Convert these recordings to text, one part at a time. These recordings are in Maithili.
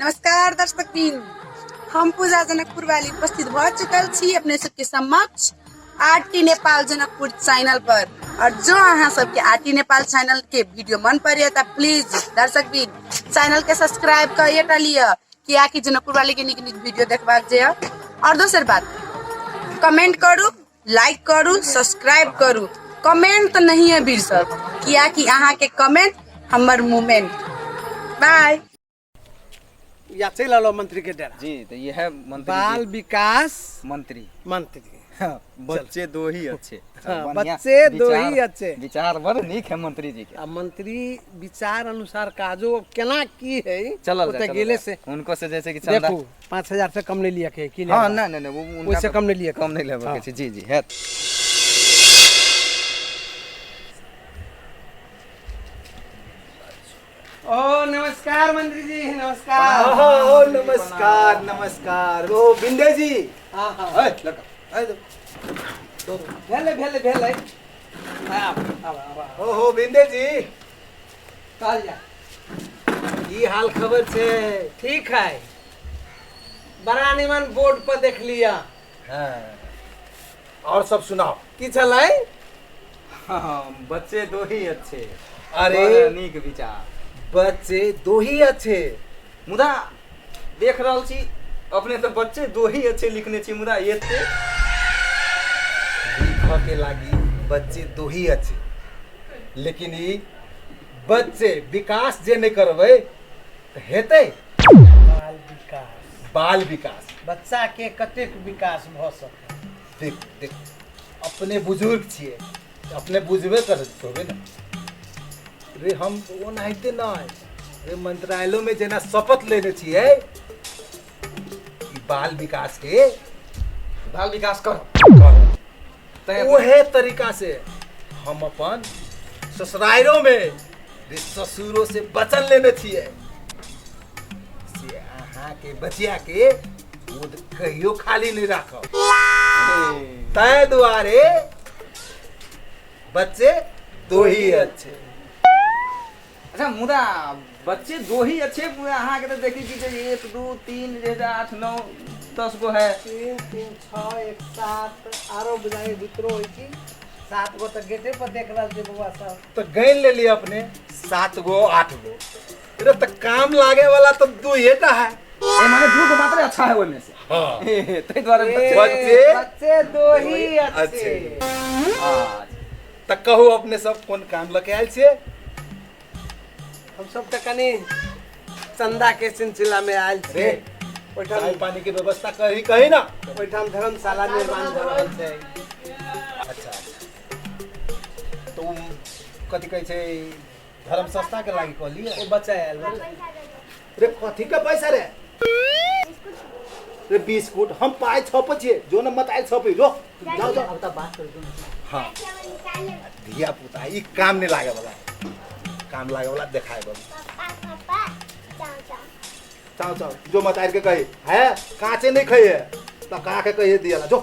नमस्कार दर्शक बिन, हम पूजा जनकपुर वाली उपस्थित भऽ चुकल छी अपने सबके समक्ष आरटी नेपाल जनकपुर चैनल पर। और जो अहाँ सबके आरटी नेपाल चैनल के वीडियो मन पड़े तऽ प्लीज दर्शक बिन चैनल के सब्सक्राइब करिए लिअ, कियाकि जनकपुर वाली के नीक नीक वीडियो देखबाक जे। और दोसर बात, कमेंट करू, लाइक करू, सब्सक्राइब करू। कमेंट तऽ नहीं है वीर सर, कियाकि अहाँ के कमेंट हमर मूवमेंट। बाय। या चलि आलो मंत्री के डेरा। जी, तो यह है मंत्री बाल जी। विकास मंत्री। मंत्री। बच्चे दो ही अच्छे। हाँ, बढ़िया बच्चे दो ही विचार- अच्छे। विचार बड़ नीक है मंत्री जी के। आ मंत्री विचार अनुसार काजो केना की है चलल ओतऽ जाए, चलल गेले जाए। से उनको से जैसे कि चंदा देखू 5000 से कम नहीं लिया के की लिया? हाँ, नहीं नहीं नहीं, वो उनका ओहिसे कम नहीं लिया। कम नहीं लेबे के हाँ। छै। जी जी है। ओ नमस्कार मंत्री जी, नमस्कार। ओ नमस्कार नमस्कार। ओ बिंदे जी। हाँ हाँ। ए, लड़का, ए, दो। भेले भेले भेले, आब आब आब। ओ हो बिंदे जी। कहल जा। की हाल खबर छै? ठीक है, बड़ा निमन बोर्ड पर देख लिया। हाँ। और सब सुनाओ। की छलै? हाँ, बच्चे दो ही अच्छे। अरे। बड़ नीक विचार। बच्चे दो ही अच्छे। मुदा देख रहल छी अपने तऽ बच्चे दो ही अच्छे लिखने छी, मुदा एते लिखऽ के लागी बच्चे दो ही अच्छे, लेकिन ई बच्चे विकास जे नहीं करबै तऽ हेतै? बाल विकास। बाल विकास। बच्चा के कतेक विकास भऽ सकै। देख देख, अपने बुजुर्ग छियै, अपने बुझबे करत होबे ने। रे हम ओनाहिते नहि रे, मंत्रालयो में जेना शपथ लेने छियै कि बाल विकास के बाल विकास करब, करब। तैं ओहे तरीका से हम अपन ससुराइरो में रे ससुरो से वचन लेने छियै से अहाँ के बचिया के गोद कहियो खाली नहीं राखब। तै दुआरे बच्चे दो ही अच्छे। अच्छा, मुदा बच्चे दो ही अच्छे, मुदा अहाँके तऽ देखै छी जे 1 2 3 जे 8 9 10 गो है। 3 3 6 1 7 आरो बुझाइ भीतरो होइ छी 7 गो तऽ गेटे पर देख रहल छी बौआ सब। तो गैन ले लिए अपने 7 गो 8 गो, अरे तो काम लागे वाला तो दो ही टा है। ए माने 2 गो मात्र अच्छा है ओहिमे से। हाँ। ताहि दुआरे ए, बच्चे बच्चे दो ही अच्छे। अच्छे। अच्छा। तऽ कहू अपने सब कोन काम लऽ के आयल छियै? हम सब तऽ कनि चंदा के सिलसिला में आयल रे छियै। ओहिठाम चाय पानी के व्यवस्था कही कही ना। ओहिठाम धर्मशाला निर्माण भऽ रहल छै। अच्छा अच्छा, तो उ कथी कहै छै धर्म संस्था के लागि कहलियै। ओ बच्चा आयल बा। रे कथी के पैसा रे? रे बिस्कुट हम पाइ छपै छियै, जो न मत आयल छपै, जो जाओ जाओ। अब तऽ बात कर दू। हाँ धिया पुता ई काम नहीं लागे वाला, काम लागे वाला देखाए वाला। चाव चाव जो मत आयल के कही है काचे नहीं खाइए तो का के कहिए दियाला जो।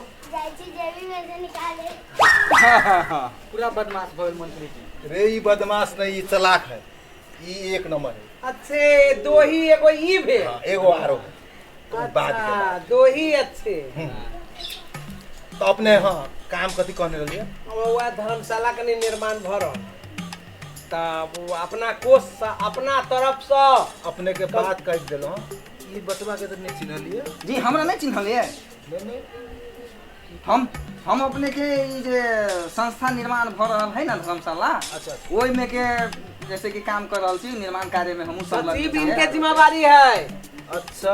पूरा बदमाश भऽ गेल मंत्री जी। रे ई बदमाश नहीं, ई चलाक है, ई एक नंबर है। अच्छे दो ही एगो ई भेल। हाँ, एगो आरो है तो बाद के अच्छा, बात। दो ही अच्छे। तो अपने हाँ काम कथी कहने रहिए? वएह धर्मशाला कनि निर्माण भऽ रहल, तऽ ओ अपना कोषसँ अपना तरफसँ। अपने के बात कहि देलहुँ, ई बचबा के तऽ नहीं चिन्हलिए। जी हमरा नहि चिन्हलिए? नहीं नहीं। हम अपने के ई जे संस्था निर्माण भऽ रहल है ना धर्मशाला, अच्छा, अच्छा। ओहिमे के जैसे कि काम कर रहल छी, निर्माण कार्य में हमहूँ संलग्न सचिव छियै। इनके जिम्मेवारी है। अच्छा,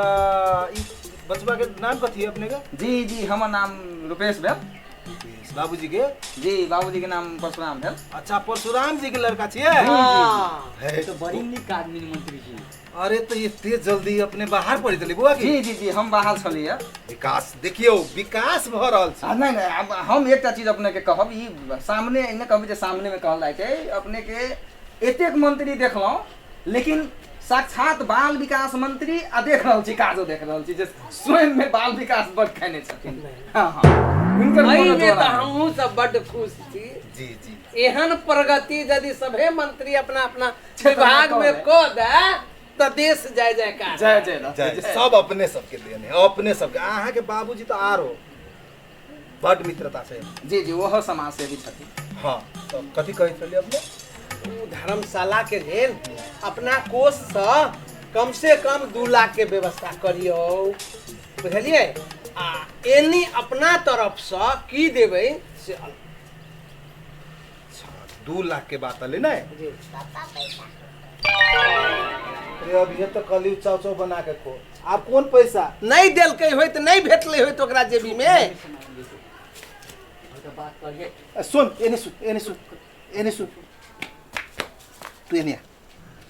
ई बचबा के नाम कथी है अपने के? जी जी, हमर नाम रुपेश भेल। बाबूजी के? जी, बाबूजी के नाम परशुराम भेल। अच्छा, परशुराम जी के लड़का छियै? हाँ। है तो बड़ी नीक आदमी मंत्री जी। अरे तो एते जल्दी अपने बाहर पढ़ि देली बौआ की? जी जी जी, हम बाहर छलियै। विकास देखियौ, विकास भऽ रहल छै। आ, नहि नहि, आब हम एकटा चीज अपने के कहब, ई सामने नहि कहब जे सामने में कहल जाइ छै। अपने के एतेक मंत्री देखलहुँ, लेकिन साक्षात बाल विकास मंत्री आ देख रहल छी, काजो देख रहल छी जे स्वयं में बाल विकास बड खेने छथिन। हाँ हाँ, हुनकर एहिमे कोनो तऽ जोड़ा नहि। हमहूँ सब बड्ड खुश छी। जी जी। एहन प्रगति यदि सभे मंत्री अपना अपना क्षेत्रमे विभाग में कऽ कऽ दे तऽ देश जय जयकार। जय जय रहतै। जय सब अपने सबके देने है, अपने सबके। अहाँके बाबूजी तऽ आरो बड मित्रता छै। जी जी, ओहो समाज सेवी छथिन। हाँ, तऽ कथी कहै छलियै अपने? ओ धर्मशाला के लेल अपना कोषसँ कम से कम 2 लाख के व्यवस्था करियौ, बुझलियै? आ एनी अपना तरफसँ की देबै से अलग। अच्छा, 2 लाख के बात अलै ने? जी। अरे अभी तऽ कहली चाव चाव बना के खो, आब कोन पैसा? नहि देलकै होय तऽ नहि भेटलै होय तऽ ओकरा जेबी में। सुन, एने सुन, एने सुन, एने सुन, तू एने आ,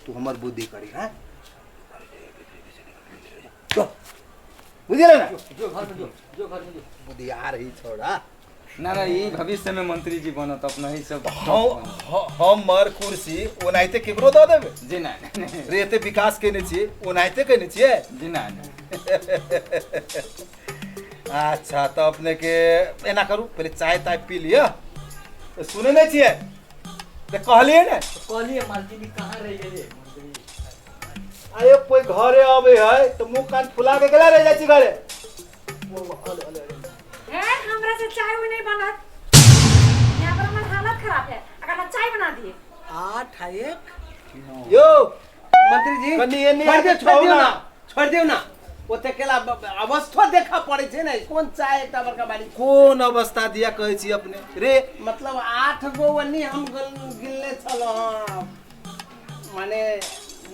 तू हमर बुद्धि करी। हाँ, बुझले ना? बुद्धियार ही छोड़ा ना ना, ई भविष्य में मंत्री जी बनत अपना ही सब। हमर कुर्सी ओनाहिते केकरो दऽ देबै? जी ना। रे एते विकास केने छियै, ओनाहिते केने छियै? जी ना। अच्छा, तऽ अपने के एना करू, पहिले चाय ताय पी लिअ। सुनै नहि छियै तऽ कहलियै ने? कहलियै मालकिनी कहाँ रहि गेलियै? आयो कोई घरे अबै है तऽ मुँह कान फुला के गेला रहि जाइ छी घरे। हमरा से चाय में नहीं बनत, यहाँ पर हमर हालत खराब है, अगर हम चाय बना दिए। 8 1 यो मंत्री जी कनी एने छोड़ दियौ, आके छोड़ दियौ खाउ ना, ना। छोड़ दियौ ना, ओते केला अवस्थो देखऽ पड़ै छै ने, कोन चाय एकटा बड़का बारी। कोन अवस्था दिया कहै छी अपने रे? मतलब 8 गो ओनी हम गिनले छलहुँ, माने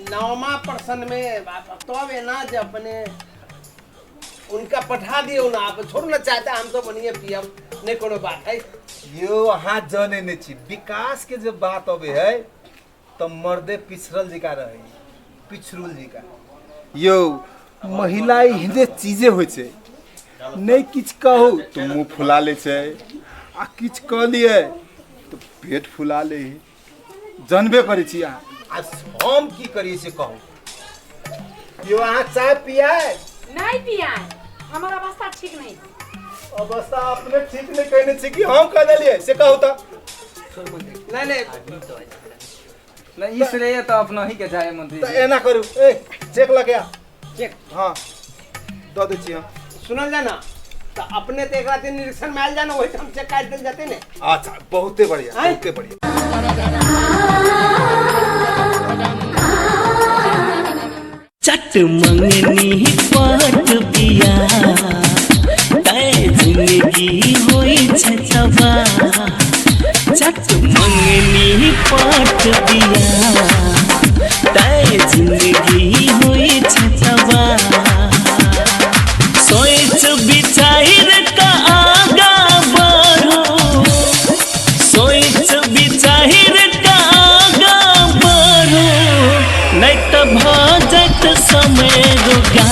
9वां प्रश्न में तब एना जे अपने उनका पठा दियौ ना, आप छोड़ू ना चाहता हम तो बनिए पियब, नहीं कोनो बात है। यो अहाँ जाने नहीं छी, विकास के जब बात अबे है तो मर्दे पिछड़ल जिका रहे, पिछड़ुल जिका। यो महिला एहने चीजे होइ छै, नहीं किछु कहू तो मुँह फुला लै छै, आ किछु कह लिए तो पेट फुला ले, जानबे करै छी अहाँ। आ हम की करिए से कहू? यो अहाँ चाय पियाए? नहीं पियाए, हमर अवस्था ठीक नहीं। अवस्था अपने ठीक नहीं कहने छी कि हम कह देलिए से कहू तऽ? नहीं नहीं नहीं, ई श्रेय तऽ अपना ही के जाय मंत्री तऽ जी। एना करू, ए चेक लगे आ। चेक। हाँ, दऽ दै छी हम। सुनल जाना तऽ अपने तऽ एकरा दिन निरीक्षण में आयल जाना, वही हम चेक काटि देल जेतै ने। अच्छा, बहुते बढ़िया, आँय? बहुते बढ़िया। चट मंगनी पट बिया तय जिंदगी होई छै तबाह। चट मंगनी पट बिया तय जिंदगी होई छै तबाह। सोच विचार का आगा बढ़ो, सोच विचार का आगा बढ़ो, नहीं तो भऽ जायत समय रोगा।